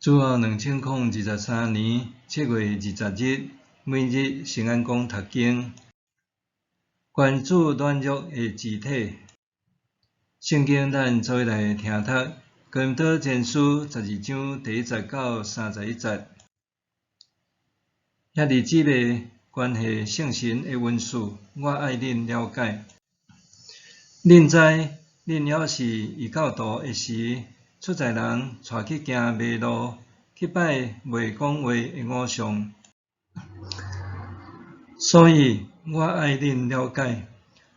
主後2023年7月20日，每日聖安講讀經，關注軟弱的肢體。聖經咱做伙來聽讀，哥林多前書12章第1節到31節。兄弟姊妹，關係聖神的恩賜，我愛恁了解。恁知，恁猶是異教徒的時，出在人帶去行迷路，去拜袂講話的偶像。所以我愛恁了解，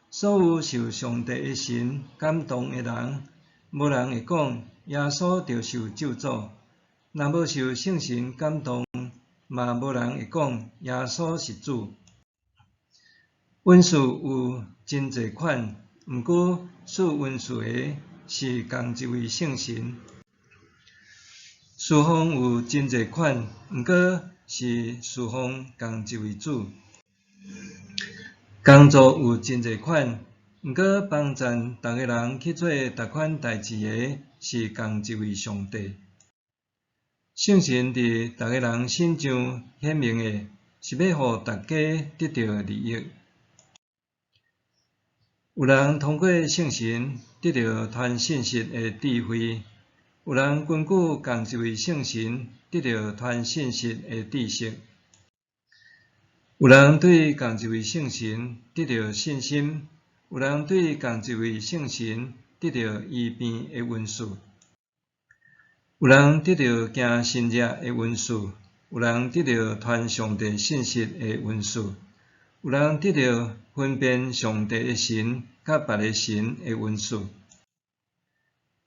所有受上帝的神感動的人，無人會講耶穌著受咒詛；若無受聖神感動，嘛無人會講耶穌是主。恩賜有真濟款，毋過賜恩賜的是仝一位聖神。事奉有真濟款，毋過是事奉仝一位主。工作有真濟款，毋過幫贊逐个人去做逐款代誌的，是仝一位上帝。聖神佇逐个人身上顯明的，是欲予大家得著利益。有人通過聖神得著傳信息的智慧，有人根據仝一位聖神得著傳信息的知識，有人對仝一位聖神得著信心，有人對仝一位聖神得著醫病的恩賜，有人得著行神蹟的恩賜，有人得著傳上帝信息的恩賜，有人得著分辨上帝的神佮別个神的恩賜，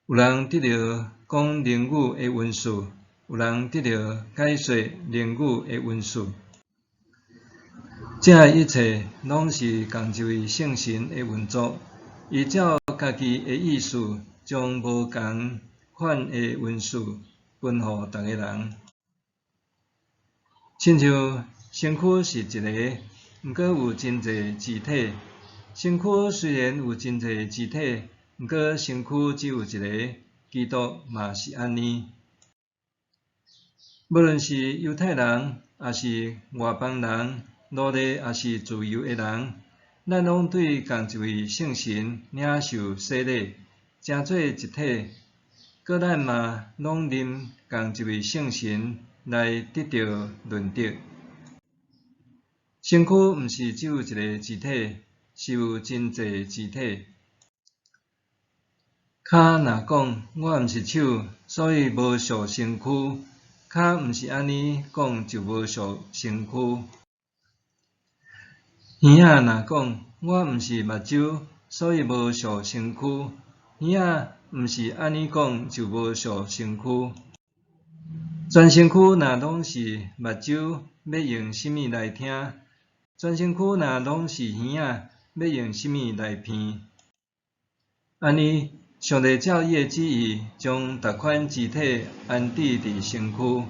有人得著講靈語的恩賜，有人得著解說靈語的恩賜。這一切攏是仝一位聖神的運作，伊照家己的意思，將無仝款的恩賜分予逐个人。親像身軀是一个，毋過有真濟肢體。身軀雖然有真濟肢體，毋過身軀只有一个，基督嘛是按呢。無論是猶太人，抑是外邦人，奴隸抑是自由的人，咱攏對仝一位聖神領受洗禮，成做一體。閣咱嘛攏啉仝一位聖神來得著潤澤。身軀毋是只有一个肢體，是有真濟肢體。跤若講我毋是手，所以無屬身軀；跤毋是按呢講就無屬身軀。耳仔若講我毋是目睭，所以無屬身軀；耳仔毋是按呢講就無屬身軀。全身軀若攏是目睭，欲用啥物來聽？全身軀若攏是耳仔，欲用啥物來鼻？按呢，上帝照伊的旨意，將逐款肢體安置佇身軀。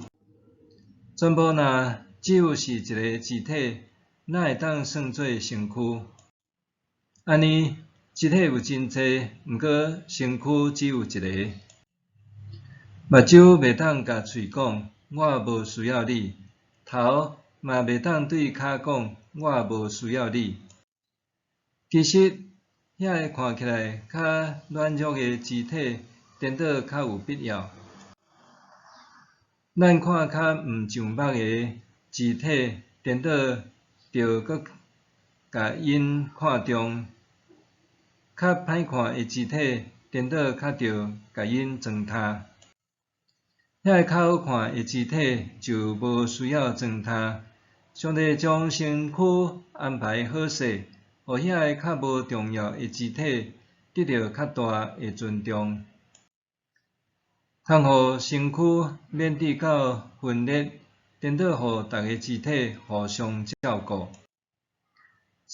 全部若只有是一个肢體，哪會當算做身軀？按呢，肢體有真濟，毋過身軀只有一个。目睭袂當共喙講，我無需要你；頭嘛袂當對跤講，我無需要你。其實，遐个看起來較軟弱的肢體，顛倒較有必要。咱看較毋上目的肢體，顛倒著閣共𪜶看重；較歹看的肢體，顛倒較著共𪜶糟蹋。遐个較好看的肢體就無需要糟蹋。上帝將身軀安排好勢，予遐个較無重要的肢體得著較大的尊重，通予身軀免致到分裂，顛倒予逐个肢體互相照顧。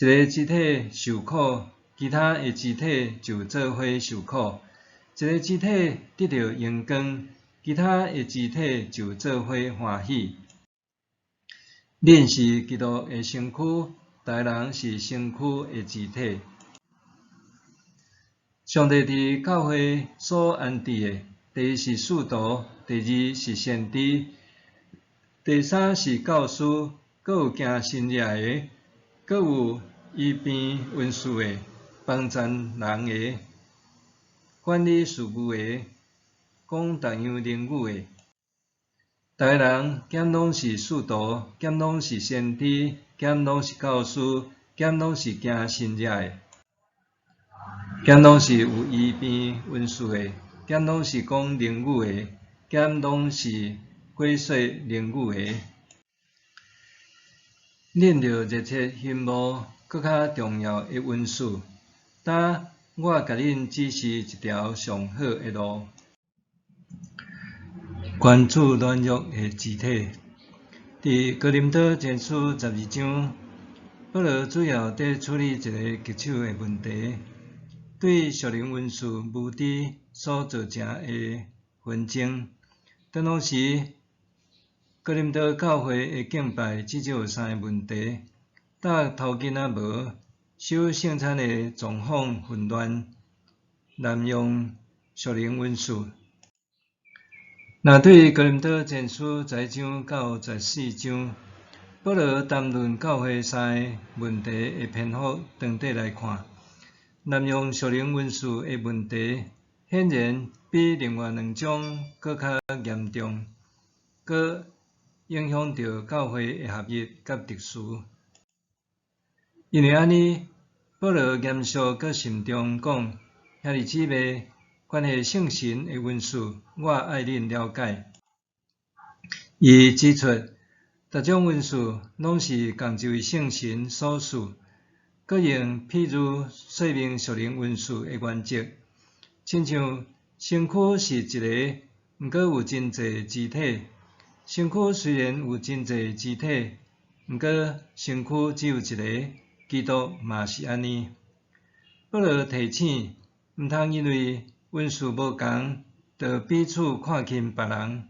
一个肢體受苦，其他的肢體就做伙受苦；一个肢體得著榮光，其他的肢體就做伙歡喜。恁是基督的身軀，逐个人是身軀的肢體。上帝佇教會所安置的，第一是使徒，第二是先知，第三是教師，閣有行神蹟的，閣有醫病恩賜的，幫贊人的，管理事務的，講逐樣靈語的。逐个人兼攏是使徒，兼攏是先知，兼攏是教師，兼攏是行神蹟的，兼攏是有醫病恩賜的，兼攏是講靈語的，兼攏是解說靈語的。恁著熱切欣慕閣較重要的恩賜，今我共恁指示一條上好的路。關注軟弱的肢體，佇哥林多前書12章，保羅主要佇處理一个棘手的問題，對屬靈恩賜無知所造成的紛爭。當時，哥林多教會的敬拜至少有三个問題：搭頭巾仔帽、守聖餐的狀況混亂、濫用屬靈恩賜。若對哥林多前書11章到14章，保羅談論教會三个問題的篇幅長短來看，濫用屬靈恩賜的問題，顯然比另外兩種閣較嚴重，閣影響著教會的合一佮秩序。因為按呢，保羅嚴肅閣慎重講：兄弟姊妹，關係聖神的恩賜，我愛恁了解。伊指出，逐種恩賜攏是仝一位聖神所賜，閣用譬喻說明屬靈恩賜的原則。親像身軀是一个，毋過有真濟肢體。身軀雖然有真濟肢體，毋過身軀只有一个，基督嘛是按呢。保羅提醒，毋通因為恩賜無仝，就彼此看輕別人。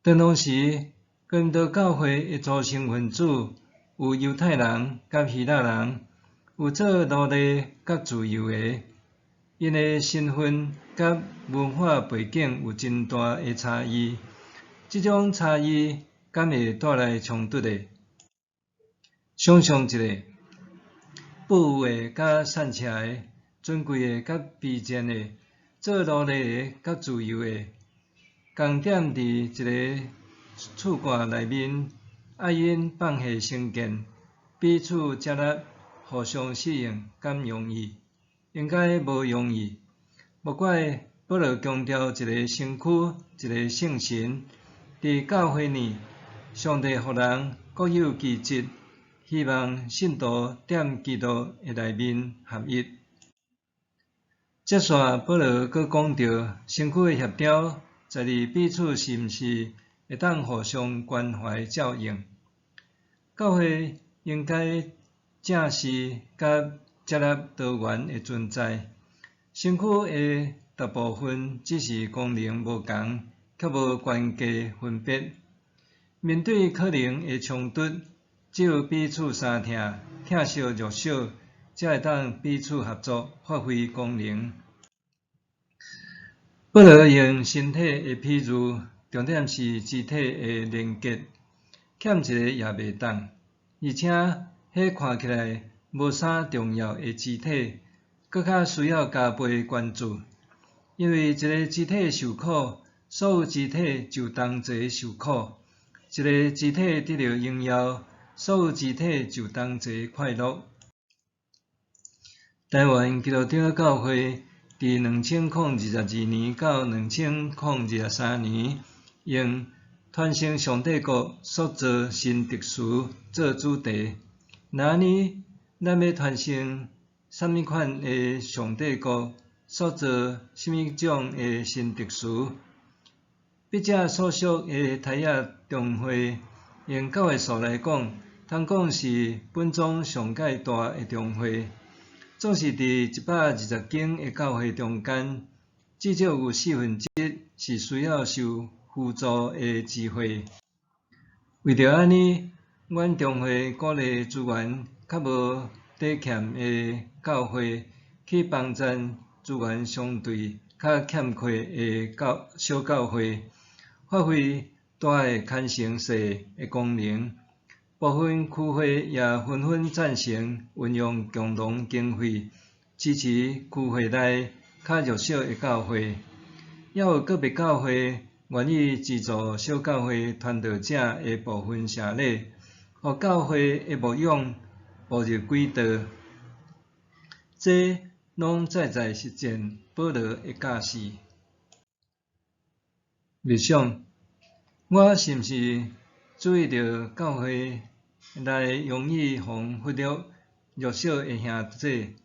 當時，哥林多教會的組成分子有猶太人佮希臘人，有做奴隸佮自由的，𪜶的身份佮文化背景有真大的差異。這種差異敢會帶來衝突呢？想像一下，富有的佮散赤的，尊貴的佮卑賤的，做奴隸的佮自由的，仝踮佇一个厝蓋內面，愛𪜶放下成見，彼此接納，互相適應，敢容易？應該無容易。無怪保羅強調一个身軀，一个聖神。佇教會內，上帝予人各有其職，希望信徒踮基督的內面合一。接續保羅閣講著身軀的協調，在於彼此是毋是會當互相關懷照應。教會應該正視佮接納多元的存在。身軀的大部分只是功能無仝，卻無懸架分別。面對可能的衝突，只有彼此相疼，疼惜弱小，才會當彼此合作，發揮功能。保羅用身體的比喻，重點是肢體的連結，欠一个也袂當。而且，彼看起來無啥重要的肢體，閣較需要加倍關注，因為一个肢體受苦，所有肢體就同齊受苦；一个肢體得著榮耀，所有肢體就同齊快樂。台灣基督長老教會佇2022到2023年，用傳承上帝國塑造新秩序做主題。若按呢，咱欲傳承啥物款的上帝國，塑造啥物種的新秩序？筆者所屬的台亞中會，用教會數來講，通講是本宗上蓋大的中會。總是佇120間的教會中間，至少有四分之一是需要受輔助的肢會。為著按呢，阮中會鼓勵資源較無底欠的教會去幫贊資源相對較較欠缺的教小教會，發揮大的牽繩勢的功能。部分區會也紛紛贊成運用共同經費支持區會內較弱小的教會，猶有個別教會願意資助小教會傳道者的部分謝禮，予教會的牧養步入軌道。這攏在在實踐保羅的教示。默想，我是毋是注意著教會內容易予忽略弱小的兄弟？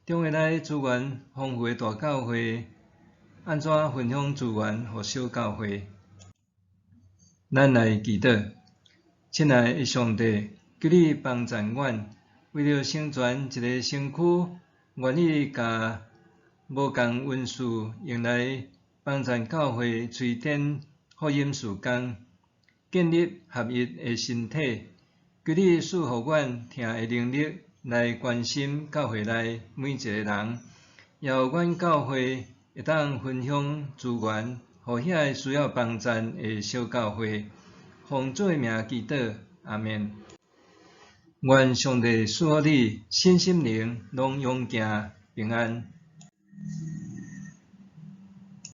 中會內資源豐富的大教會，按怎分享資源予小教會？咱來祈禱，親愛的上帝，求你幫贊阮，為著成全一个身軀，願意共無仝恩賜用來幫贊教會推展福音事工，建立合一的身體。求你賜予阮疼的能力來關心教會內每一個人，也予阮教會會當分享資源，予遐个需要幫贊的小教會。奉主的名祈禱，阿們。願上帝賜福你，身心靈攏勇健平安。